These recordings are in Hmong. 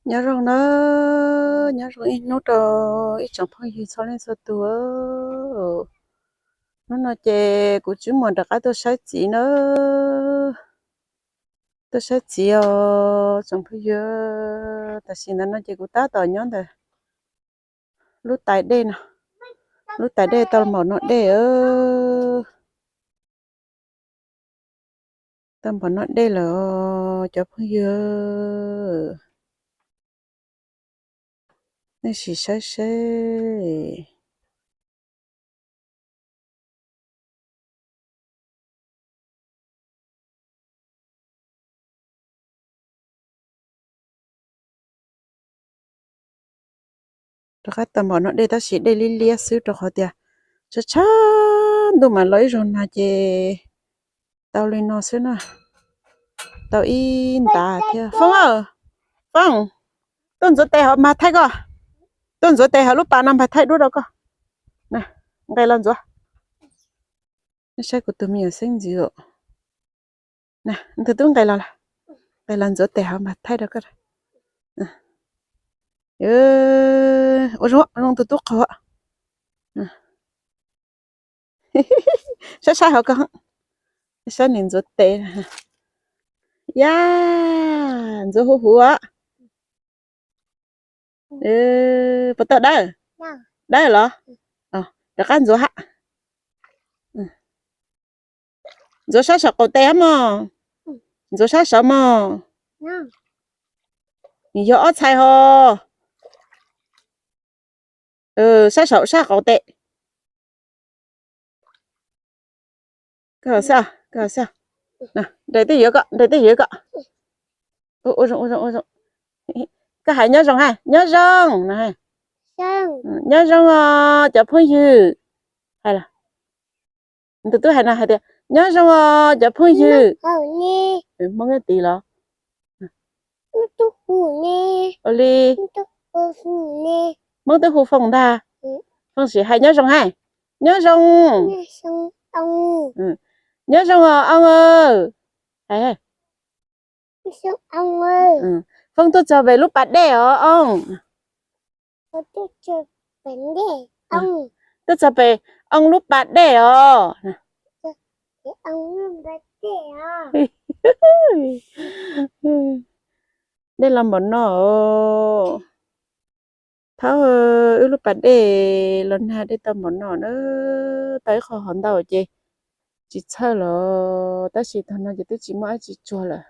Nyob zoo na, nyob zoo ib hnub rau ib tsoom phooj ywg txhua leej txhua tus. Hnub no ces kuv tsis muaj rov qab tuaj saib txiv na, tuaj saib txiv os tsoom phooj ywg. Tam sim ntawd no ces kuv tab tom nyob ntawm lub tais dej no, lub tais dej tau npaum no dej, tau npaum no dej lawm cov phooj ywg, nej sim saib seb. Rov qab tau npaum no dej tab sis dej liab liab xwb rau qhov tias tshav tshav ntuj mas los ib zaug nag ces tau li no xwb na, tau ib ntav thiab. Foob, Foob, tuaj ntxuav tes hauv mas thaij koj, tuaj ntxuav tes hauv lub pas no mas thaij duab rau koj, nqes los ntxuav. Nej saib kuv tus me nyuam xeeb ntxwv, tus tub nqes los, nqes los ntxuav tes hauv mas thaij rau koj. Ua zoo, zoo tus tub qhov. Saib saib hauv ko, saib nws ntxuav tes. Ya, ntxuav huv huv. Puas tau dawb? Dawb los? Rov qab ntxuav hab. Ntxuav sab saum qaum tes hab mog. Ntxuav sab saud mog. Nws yog ob txhais hos. Sab saum sab qaum tes. Nres twj ywm ko, nres twj ywm ko. Ua zoo, ua zoo, ua zoo. Koj hais nyob zoo hab, nyob zoo no. Nyob zoo os cov phooj ywg. Hais los? Tus tub hais no hais tias nyob zoo os cov phooj ywg. Hmoob nyob tid los? Ua li, Hmoob twb hu Fooj ntag. Fooj sim hais nyob zoo hab. Nyob zoo. Nyob zoo os oo. Hais, Fooj tuaj txog pem lub pas dej os oo. Tuaj txog pem oo lub pas dej os. Dej los npaum no. Thaum wb lub pas dej los nag dej tau npaum no na, tau ib qho hov ntau ces tsis txhawj los, tab sis tog no ces twb tsis muaj dab tsi tsuag lawm.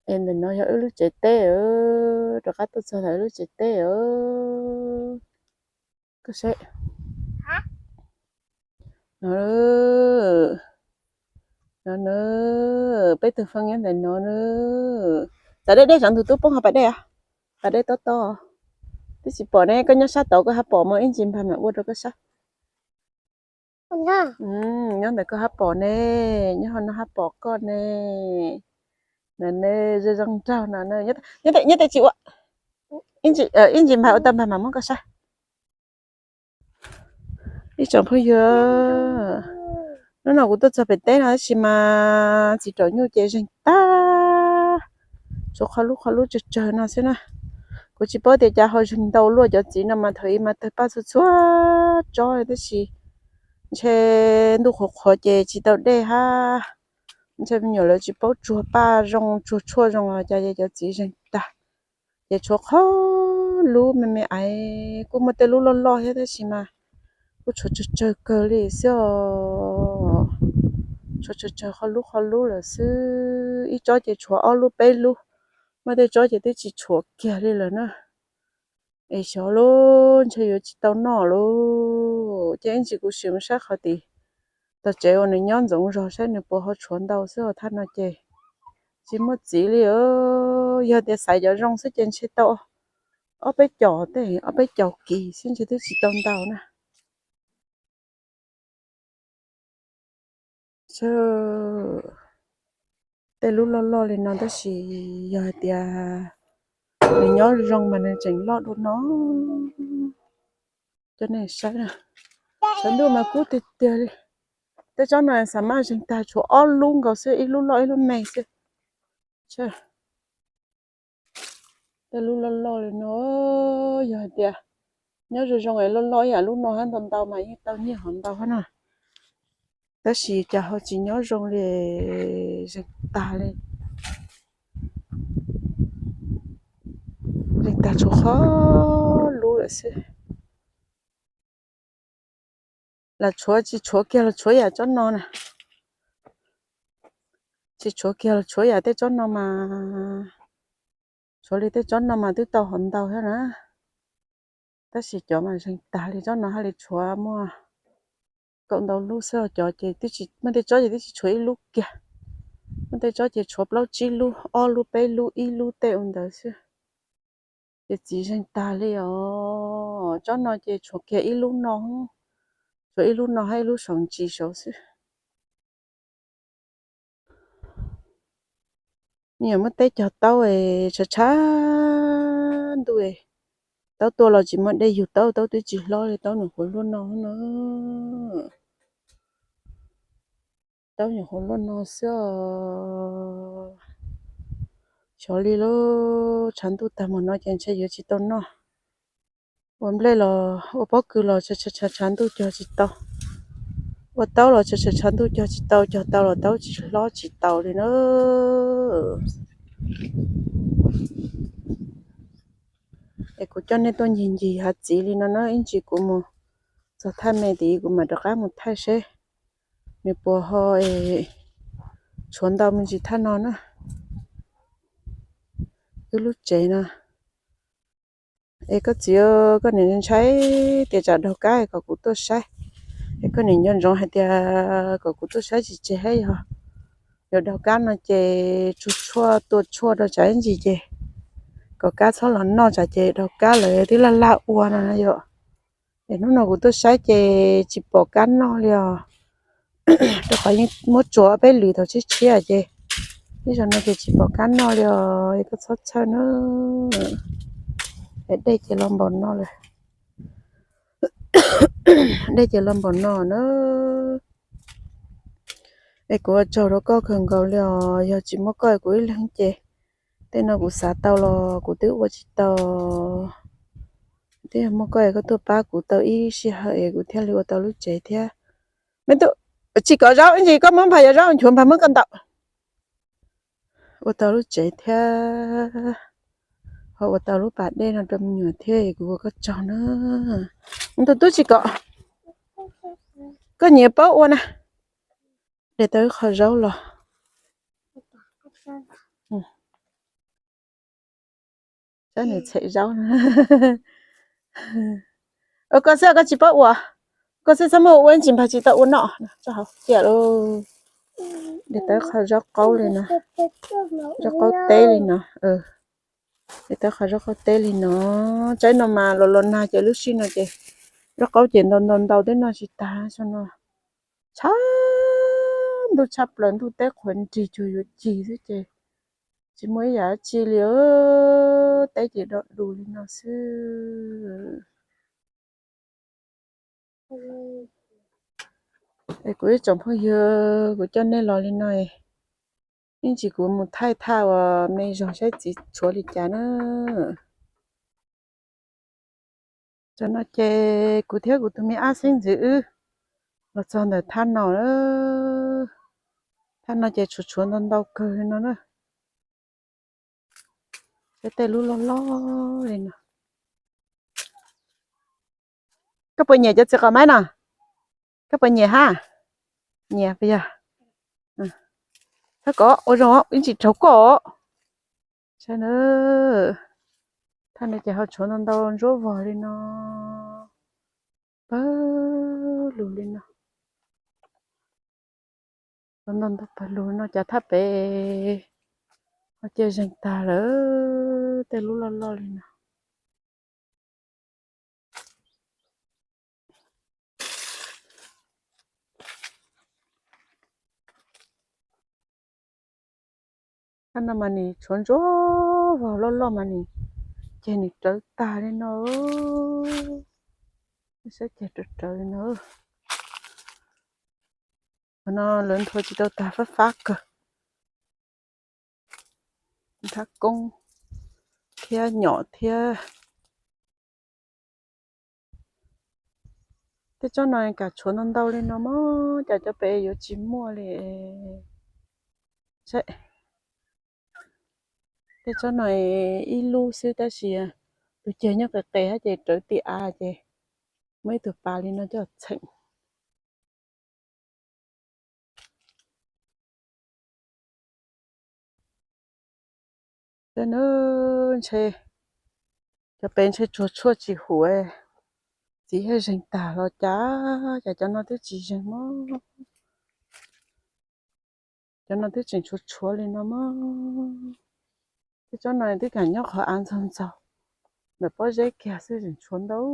Es ntawm no yog wb lub tsev teb, rov qab tuaj txog ntawm wb lub tsev teb. Koj saib. No, no na, peb tug Fooj nyob ntawm no na. Txawm deb deb tsov ntug tub poob hauv pas dej, pas dej tob tob. Twb tsis pom ne, koj nyob sab tod koj hab pom mas ib ntsis npag mam ua rau koj saib. Nyob ntawm koj hab pom ne, nyob hauv no hab pom koj ne. No ne, zoo zoo nraug no, nyob tej tsis ua, ib ntsis npag ua tau npag mam muab koj saib. Ib tsoom phooj ywg, hnub no kuv tuaj txog pem teb no tab sis mas txiv raum nyuj ces zeeg tag, tshuav qhov lub qhov lub tsawg tsawg no xwb na. Kuv tsis paub tias cas ho zeeg ntau luaj, cov txiv no mas thaum ub mas tawg paj txhua txhua tsob tab sis ntshe ntuj qhuav qhuav ces tsis tau dej hab, ntshe me nyuam lawv tsis paub tsuag paj zoo tsuag tshuaj zoo los cas es cov txiv zeeg tag. Ces tshuav qhov lub me me aiv, kuj muaj tej lub loj loj thiab tab sis mas kuj tshuav tsawg tsawg kawg li xwb os. Tshuav tsawg tsawg qhov lub qhov lub lawm xwb, ib tsob ces tshuav ob lub peb lub, muaj tej tsob ces twb tsis tshuav kiag li lawm na. Es xyov lub ntshe yuav tsis tau noj lawm ces ib ntsis kuv sim mus saib qhov tim tog tsev uas nws nyob ntxoov zog saib nws puas ho tshuav ntau xwb os. Thaj no ces tsis muaj txiv li. Yog tias xaiv cov zoo xwb ces ntshe tau ob peb caum tej, ob peb caum kis xwb ntshe twb tsis tau ntau na. Tej lub loj loj li no tab sis yog hais tias nws nyob zoo mas nws tseem loj dua no. Coj nej saib na, tshav ntuj mas kub tiag tiag li. Tej tsob no xav mas zeeg tag tshuav ob lub nkaus xwb, ib lub loj ib lub me xwb. Tej lub loj loj li no, yog hais tias nyob zoo zoo es loj loj ib yam lub no hab ntau ntau mas yeej tau nyiaj hov ntau hab na. Tab sis cas ho tsis nyob zoo li, zeeg tag li, zeeg tag tshuav qhov lub lawm xwb. Los tshuav tsis tshuav kiag los tshuav yam tsob no na. Tsis tshuav kiag los tshuav yam tej tsob no mas, tshuav li tej tsob no mas twb tau hov ntau thiab na. Tab sis cov mas zeeg tag li tsob no hab li tshuav muaj kaum ntau lub xwb, cov ces muaj tej tsob ces twb tsis tshuav ib lub kiag. Muaj tej tsob ces tshuav plaub tsib lub, ob lub peb lub ib lub tej ua ntawd xwb. Ces txiv zeeg tag li os. Tsob no ces tshuav kiag ib lub no, tshuav ib lub no hab ib lub saum ntsis saud xwb. Nyuam muab teb cog taub es tshav tshav ntuj, taub tua los tsis muaj dej yug taub, taub twb tsis hlob li, taub nyuam qhuav luaj no na. Taub nyuam qhuav luaj no xwb os. Xyov li lub tshav ntuj tag mus no ces ntshe yuav tsis tau noj. Ua nplej los ua pob kws los tshav tshav ntuj cog tsis tau. Ua taub los tshav tshav ntuj cog tsis tau, cog tau los taub tsis hlob tsis taus li na. Es kuv coj nej tuaj ncig ncig hav txiv li no na, ib ntsis kuv mus txog thaj me tid kuv mam rov qab mus thaij seb nws puas ho tshuav ntau me ntsis thaj no na. Wb lub tsev no. Es koj txiv, koj niam ntshai tias tsam daug kab kom kuv tuaj saib. Es koj niam nco ntsoov hais tias kom kuv tuaj saib tsis tseg hab yog yuav daug kab no ces tsuag tshuaj tua tshuaj rau tsam ib ntsis ces kom kab txhob los noj tsam ces daug kab lawv twb laj laj ua no yom. Es hnub no kuv tuaj saib ces tsis pom kab noj li os. Rau qhov yeej muab tsuav peb lwm thaum tshiab tshiab ces ib zaug no ces tsis pom kab noj li os, es koj txhob txhawj na. Es dej ces los npaum no lawm. Dej ces los npaum no na. Es kuv ua tsaug rau koj kawg nkaus li os, yog tsis muaj koj kuv ib leeg ces tej no kuv xav tau los kuv twb ua tsis tau. Twb yog muaj koj es koj tuaj pab kuv tau ib sij hawm es kuv thiaj li ua tau lub tsev thiab. Me tub, tsis kov zaub ib ntsis, koj muab npag yov zaub nchuav npag muab koj ntaus. Ua tau lub tsev thiab ho ua tau lub pas dej no rau me nyuam thiab, kuv ua koj tsaug na. Tus tub tsis kom, koj nyiam paub ua na. De tau ib qho zaub los. Saib nws txhem zaub. Ua koj xwb koj tsis paub ua, koj xwb txhob muab ua ib ntsis npag tsis tau ua noj. Tso hauv tiam lauj. De tau ib qho zaub qaub li no, zaub qaub teb li no. De tau ib qho zaub qaub teb li no. Tsaib no mas los los nag ces lub sij no ces zaub qaub ces ntau ntau ntau twb noj tsis tag. Tsaib no tshav ntuj tshaj plaws, ntuj teb qhuav nrig cuag yuav cig xwb ces tsis muaj ib yam dab tsi li, teb ces do dus li no xwb. Es kuv ib tsoom phooj ywg, kuv coj nej los li no, ib ntsis kuv mus thaij thaj uas me zog saib txiv tshuav li cas na. Tam no ces kuv thiab kuv tus me ab xeeb ntxwv wb los txog ntawm thaj no, thaj no ces tshuav tshuav ntau ntau kawg li no na. Saib tej lub loj loj li no. Koj puas nyiam cov txiv qos maib no? Koj puas nyiam hab? Nyiam puas yog? Thaj kom ua zoo ib ntsis raug koj. Saib na, thaj no ces ho tshuav ntau ntau ntsuab vog li no, pawg lug li no. Ntau ntau pawg lug no cas thaj pem ho cia zeeg tag lawm, tej lub loj loj li no. Thaj no mas nws tshuav ntsuab vog loj loj mas nws ceg nws rawv tag li no. Saib ceg rawv rawv li no. Qhov no lawv nthua tsis tau tag, fab fab kawg. Nrhab koob, thiab nyom thiab. Tej tsob no kam tshuav ntau ntau li no mog, cas cov pem yuav tsis muaj li. Tej tsob no ib lub xwb tab sis tus ceg nyob qis qis hab ces rawv tim av ces muaj ib tug pas li no coj txheem. Cov pem ntshe tsuag tshuaj tsis hum, txiv yog zeeg tag los cas, cas cov no twb tsis zeeg mog. Cov no twb tseem tshuav tshuav li no mog. Tej tsob no twb kam nyob qhov av ntxaug ntxaug ntawm pob zeb kiag xwb, tseem tshuav ntau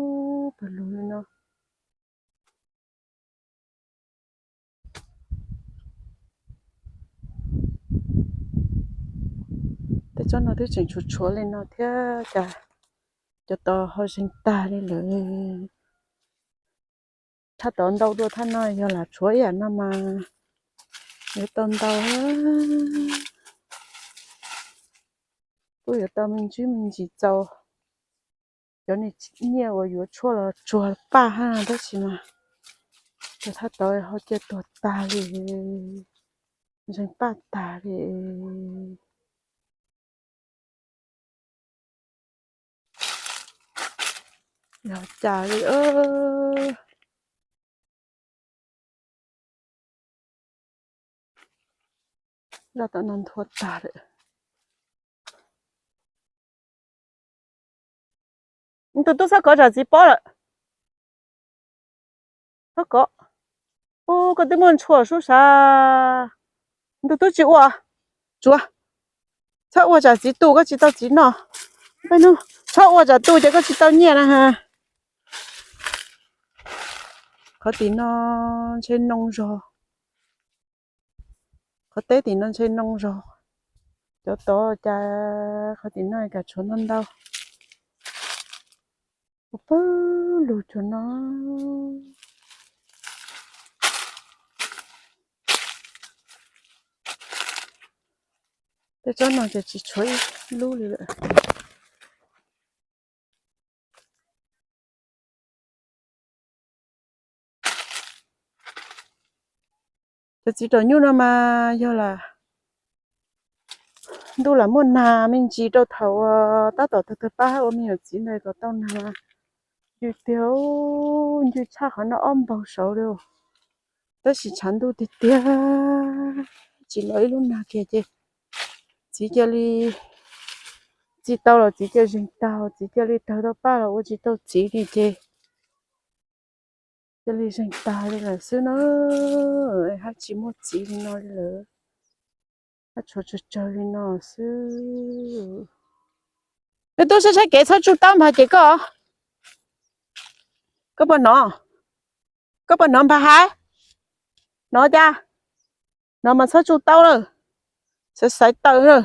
pawg lug li no. Tej tsob no twb tseem tshuav tshuav li no thiab cas cov tod ho zeeg tag li lawm. Thaj tod ntau dua thaj no, yog lam tshuav ib yam no mas yuav tau ntau, kuj yuav tau me ntsis me ntsis txaus cov nyiaj uas yuav tshuaj los tsuag paj hab tab sis mas cov thaj tod ho cia tuag tag li, zeeg paj tag li. Yog cas li. Zaj tom no nthua tag lawm. Tus tub txhob kov tsam txiv paub lawm. Txhob kov. Ub, koj twb muaj ntshua sub sav. Tus tub tsis ua, tsuav. Txhob ua tsam txiv tu koj tsis tau txiv noj. Peb nug, txhob ua tsam tu ces koj tsis tau nyiaj na ha. Qhov tim no ntshe noo zog. Qhov teb tim no ntshe noo zog. Cov tod cas qhov tim no kam tshuav ntau ntau. Ua pawg lug cov no. Tej tsob no ces tsis tshuav ib lub li lawm. Cov txiv rau nyuj no mas yog lam ntuj lam muaj nag me ntsis rau thaum tab tom tawg tawg pab ua me nyuam txiv ntawd kom tau nag mas ncw tiag, ncw tshaj qhov no ob npaug saud li. Tab sis tshav ntuj tiag tiag, tsis los ib lub nag kiag ces txiv cia li, txiv tau los txiv cia zeeg tag, txiv cia li tawg tau paj los ua tsis tau txiv li ces cia li zeeg tag li lawm xwb na, hab tsis muaj txiv li no li lawm, hab tshuav tsawg tsawg li no xwb. Nws tub saib saib kev txhob tsuj taub npag ces koj, koj puas hnov, koj puas hnov npag hais, hnov cas, hnov mas txhob tsuj taub na, xaiv xaiv taw na,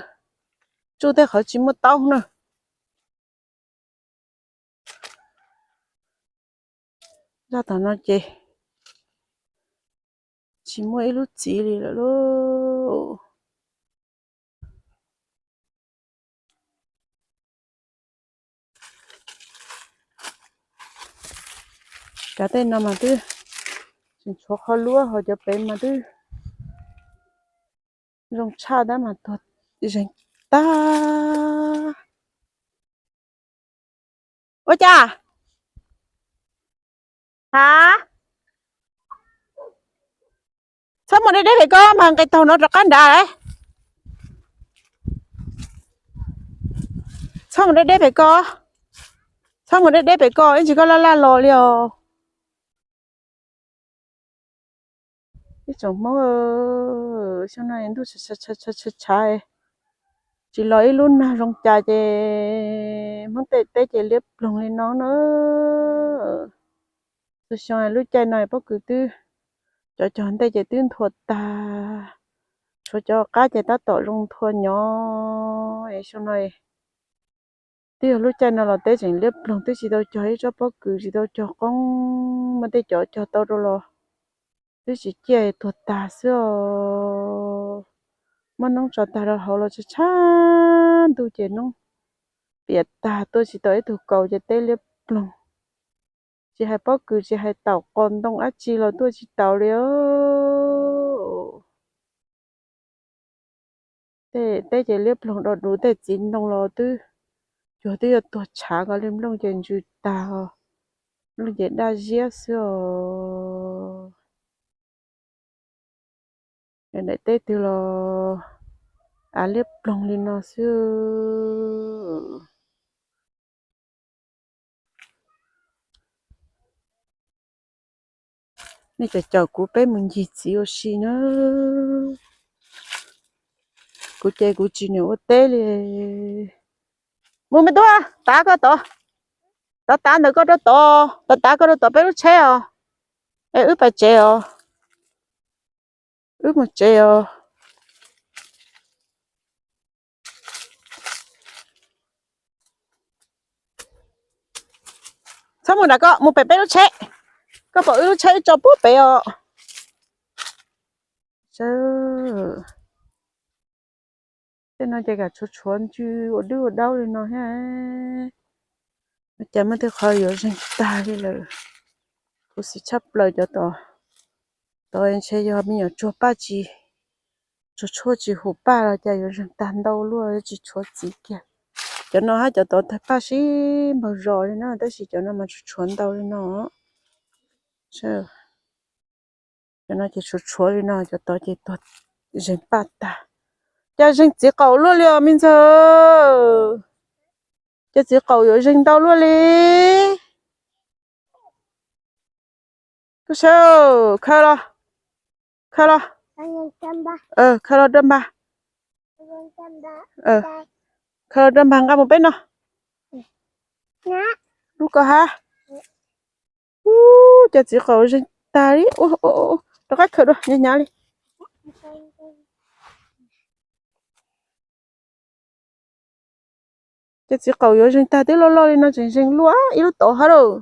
tsuj tej qhov tsis muaj taub na. Zaj tom no ces tsis muaj ib lub txiv li lawm lauj. Kav tej no mas twb tseem tshuav qhov luab, ho cov pem mas twb zoo tshaj tab mas tuag zeeg tag. Ua cas? Ha? Txhob mus deb deb pem ko mas nqis taug no rov qab nrad lawm. Txhob mus deb deb pem ko, txhob mus deb deb pem ko ib ntsis koj laj laj los li os. Ib tsoom Hmoob, xyoo no ntuj tshav tshav, tsis los ib lub nag zoo cas ces Hmoob tej teb ces liab ploog li no na. Txhua xyoo lub caij no pob kws twb, cov cog ntej ces twb nthua tag, tshuav cov qab ces tab tom zoo nthua nyob es xyoo no twb yog lub caij no los teb tseem liab ploog, twb tsis tau cog ib tsob pob kws, tsis tau cog qoob, muaj tej cov cog tau rau los twb tsis ciaj, tuag tag xwb os. Muab noob tso tag rau hauv los tshav tshav ntuj ces noob piam tag tuaj tsis tau ib tug kaus ces teb liab ploog. Tsis hais pob kws tsis hais taum qos ntoo dab tsi los tuaj tsis taus li. Tej teb ces liab ploog do du, tej txiv ntoo los twb cuag twb yuav tuag tshav ko li, nplooj ces ntsws tag, nplooj ces daj ziab xwb os. Daim teb twg los av liab ploog li no xwb. Nej cov caum kuv peb mus ncig txiv ua si na. Kuv ces kuv tsis niam ua teb li. Mus me tub, tav koj tod, tav tav ntawm koj rau tod, tav tav koj rau tod peb lub tsheb os. Es wb pais tsev os, wb mus tsev os. Txhob mus nram ko, mus pem peb lub tsheb. Koj pom wb lub tsheb wb tso puag pem os. Tej no ces kam tshuav tshuav ntsw ua dub ua daub li no thiab. Ua cas muaj tej qhov yuav zeeg tag li lawm. Khuv xim tshaj plaws cov tod. Tod ntshe yog me nyuam tsuag paj tsis, tsuag tshuaj tsis hum paj los cas yuav zeeg tag ntau luaj, tsis tshuav txiv kiag. Cov no hab cov tod tawg paj sib npaug zos li no, tab sis cov no mas tshuav tshuav ntau li no. Cov no ces tshuav tshuav li no, cov tod ces tuag zeeg paj tag. Cas zeeg txiv qaum luaj li os me ntxawg? Cas txiv qaum yuav zeeg ntau luaj li? Koj saib, khaws los, khaws los, khaws los rau npag, khaws los rau npag nqa mus peb no. Lub ko hab. Ub, cas txiv qaum zeeg tag li. Rov qab khaws dua, hnyav hnyav li. Ces txiv qaum yuav zeeg tag twb loj loj li no tseem zeeg luaj, ib lub tod hab lauj,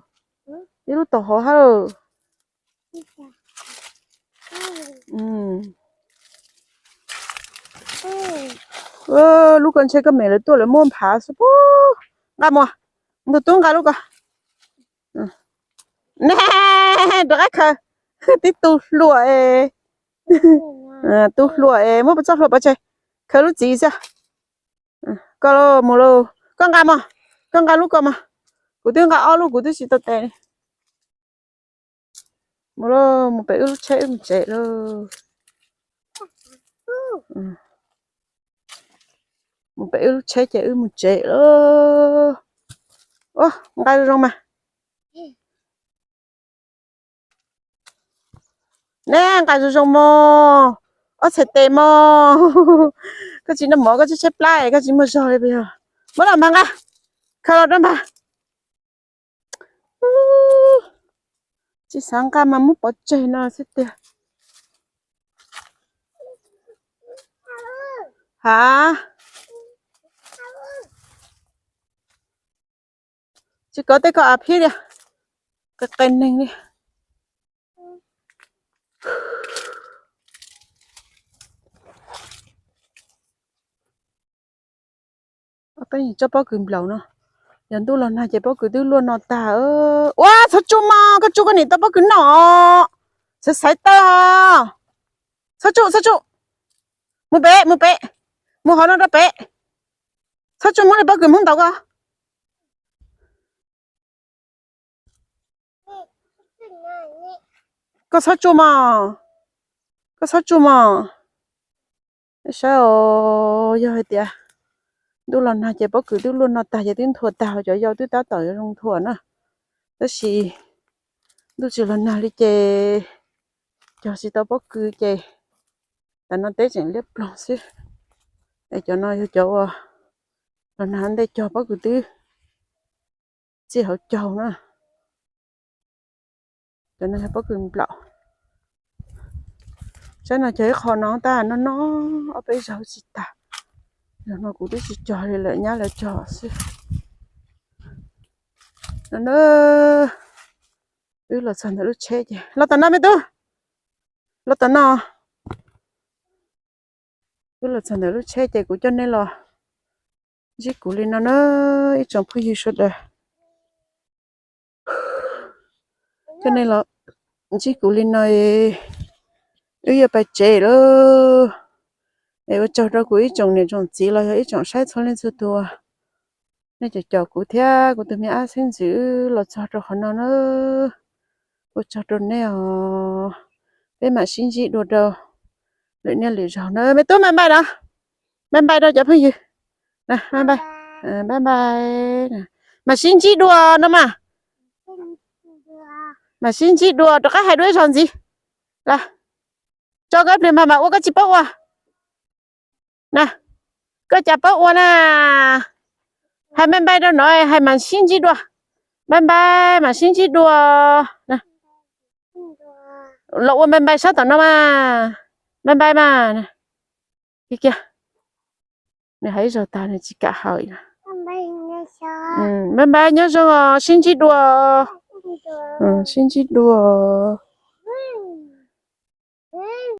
ib lub tod hov hab lauj. Lub ko ntshe koj mem lawv tuaj lawv muab nphav xwb puag. Nqa mus, tus tub nqa lub ko. Ne, rov qab khaws, tib tug hluas es, tug hluas es muab txoj hlua pov tseg, khaws lub txiv xwb. Koj mus lauj, koj nqa mog, koj nqa lub ko mog, kuv twb nqa ob lub kuv twb tsis tau tes li. Mus lauj, mus pem wb lub tsheb wb mus tsev lauj. Mus pem wb lub tsheb ces wb mus tsev lauj. Ua, nqa zoo zoo mas. Neb nqa zoo zoo mog, ob txhais tes mog. Koj tsis noj mov koj tsis tshaib plab koj tsis muaj zog li puas yog? Muab los npag nqa, khaws los rau npag. Tsis xav nqa mas muab pov tseg no xwb tiag. Ha, tsis kov tej ko av phib li, qe qe neeg li. Peb tso pob kws nplaum no, yog ntuj los nag ces pob kws twb luaj no tag. Ua txhob tsuj mog, koj tsuj koj niam tau pob kws noj, xaiv xaiv tawg. Txhob tsuj, txhob tsuj, mus pem, mus pem, mus hov no rau pem. Txhob tsuj, muab li pob kws Hmoob ntaus koj. Koj txhob tsuj mog, koj txhob tsuj mog. Saib os, yog hais tias ntuj los nag ces pob kws twb luaj no tag ces twb nthuav tag, cov yau twb tab tom yuav zoo nthuav na. Tab sis ntuj tsis los nag li ces cog tsis tau pob kws ces tam no teb tseem liab ploog xwb. Es cov no yog cov uas los nag ntej cog pob kws twb txij hauv caug na. Cov no yog pob kws nplaum. Saib no cog ib qho no tab no no ob peb zaug tsis tag. Zaum no kuv twb tsis cog li lawm, nyab lawv cog xwb. No na, wb los txog ntawm lub tsheb ces los tom no me tub, los tom no. Wb los txog ntawm lub tsheb ces kuv coj nej los Ntsib kuv li no na, ib tsoom phooj ywg sawv daws. Coj nej los ntsib kuv li no, wb yuav pais tsev lawm. Es ua tsaug rau kuv ib tsoom niam tsoom txiv los yog ib tsoom saib txhua leej txhua tus, nej cov caum kuv thiab kuv tus me ab xeeb ntxwv los txog rau qhov no na. Ua tsaug rau nej os. Peb mam sib ntsib dua rau lwm niaj lwm zaug na. Me tub, npaj npaj no, npaj npaj rau cov phooj ywg. Npaj npaj, npaj npaj. Mam sib ntsib dua no mas. Mam sib ntsib dua, rov qab hais dua ib zaug ntxiv. Los, tso koj ib pliag mas mam ua, koj tsis paub ua na. Koj cas paub ua na. Hais npaj npaj rau no, hais mam sib ntsib dua. Npaj npaj, mam sib ntsib dua. Los ua npaj npaj sab tom no mas. Npaj npaj mas. Kiag kiag, nws hais ib zaug tag nws tsis kam hais. Npaj npaj, nyob zoo os, sib ntsib dua. Sib ntsib dua.